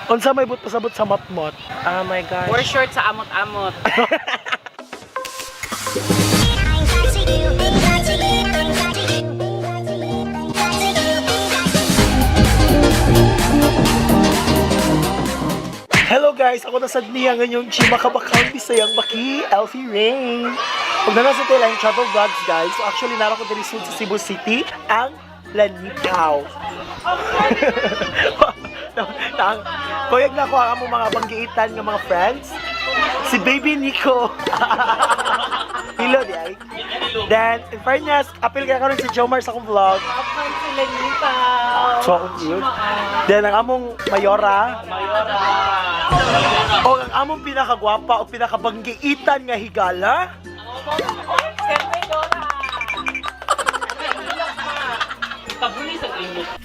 Unsa may but pasabot sa motmot? Oh my gosh. Or short sa amot-amot. Hello guys, ako na sad niya ngayong Chimakabakang Bisayang Baki, Elfie Rain. Pag na nasa tayo travel vlogs, guys, so actually nara ko diri sa Cebu City, ang Lanikaw. Kuyag na ko ang among mga banggiitan nga mga friends. Si Baby Nico. Hello, di ay. Then, in fairness, apil kaya karon si Jomar sa akong vlog. So, akong cute. Then, ang among Mayora. O ang among pinakagwapa o pinakabanggiitan nga higala.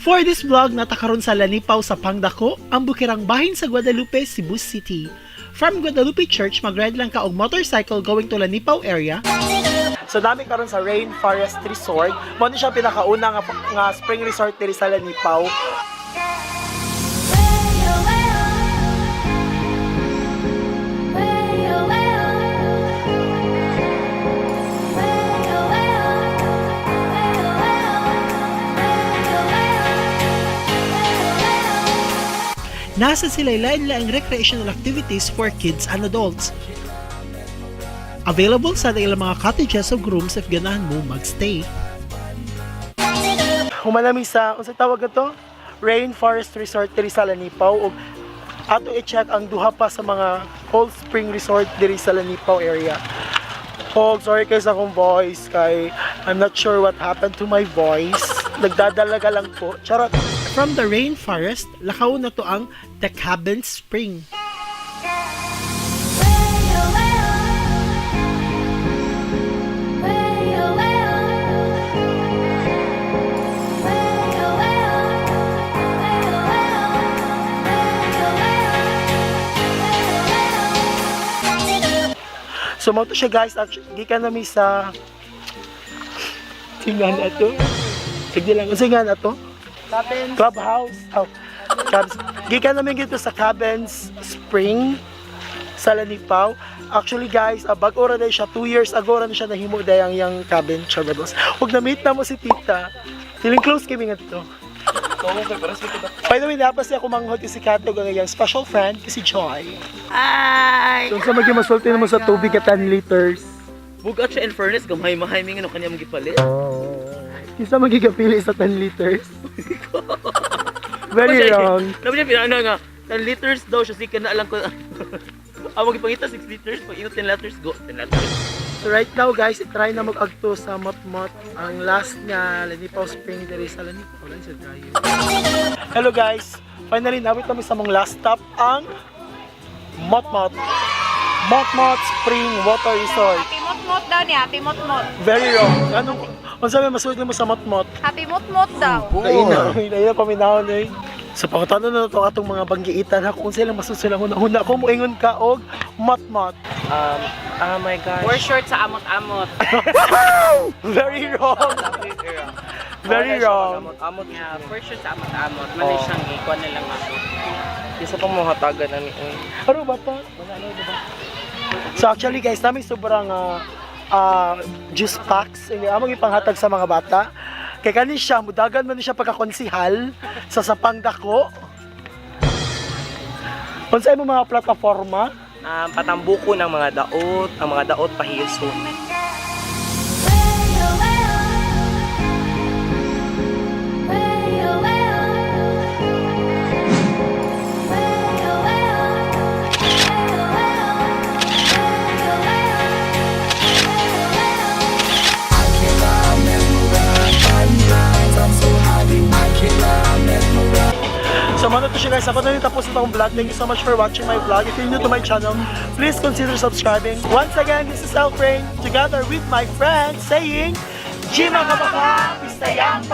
For this vlog, natakaroon sa Lanipaw sa Pangdako, ang bukirang bahin sa Guadalupe, Cebu City. From Guadalupe Church, mag-ride lang ka og motorcycle going to Lanipaw area. So dami karon sa Rainforest Resort. Mo ni siya pinakauna nga spring resort diri sa Lanipaw. Nasa sila lain-laing recreational activities for kids and adults. Available sa ilang mga cottages o rooms if ganahan mo magstay. Humanami sa, unsa tawag ato? Rainforest Resort diri sa Lanipaw ug ato i-check ang duha pa sa mga cold spring resort diri sa Lanipaw area. Oh, sorry kayo sa akong voice kay I'm not sure what happened to my voice. Nagdadalaga lang po. Charot. From the rainforest, lakaw na to ang The Cabin Spring. So mo to siya, guys, actually, gikan nami sa Tingan ato. Sige lang, unsa nga na to? Cabins. Clubhouse. Oh, Cabs. Gikan namin dito sa Cabins Spring sa Lanipaw. Actually guys, bag-o ra day siya, 2 years ago ra na siya nahimo day ang iyang cabin, Charbados. Ug na-meet na mo si Tita. Feeling close kami nga dito. By the way, dapat siya kumanghot si Kato ang iyang special friend, si Joy. Hi! So, sa maging masulti mo sa tubig at 10 liters. Bugat siya in fairness, gamay mahay mi nga kanya magipalit. Isa magigapili sa 10 liters. Very wrong. Nabi niya pinano nga 10 liters daw siya sige na alam ko. Ang magipangita 6 liters, pag ingot 10 liters, go 10 liters. So right now guys, i-try na mag-agto sa Motmot ang last nga Lanipaw Spring diri sa Lanipaw lang sa tayo. Hello guys. Finally nawit kami sa mong last stop ang Motmot. Motmot Spring Water Resort. Happy mot-mot daw niya, happy mot-mot. Very wrong. Anong unsa may masuot mo sa Motmot? Happy mot-mot daw. Naina, naina paminawon eh. So pangutana na to atong mga banggiitan ha kung unsa ilang masuot sila una-una ko moingon ka og Motmot. Oh my gosh. Or short sa amot-amot. Very wrong. Very wrong. Amot. Yeah, for sure sa amot-amot. Manay siyang ikuan na lang ako. Isa pang mga hatagan ani oy. Ano ba pa? So actually guys, namin sobrang juice packs. Ini among ipanghatag sa mga bata. Kay kani siya, mudagan man ni siya pagkakonsihal sa Sapang Dako. Unsa imo mga plataforma? Patambuko ng mga daot, ang mga daot pahiso. So mano to siya guys, ako na rin tapos itong vlog. Thank you so much for watching my vlog. If you're new to my channel, please consider subscribing. Once again, this is Elfrain together with my friend saying, Gima Kabaka, Bisayang.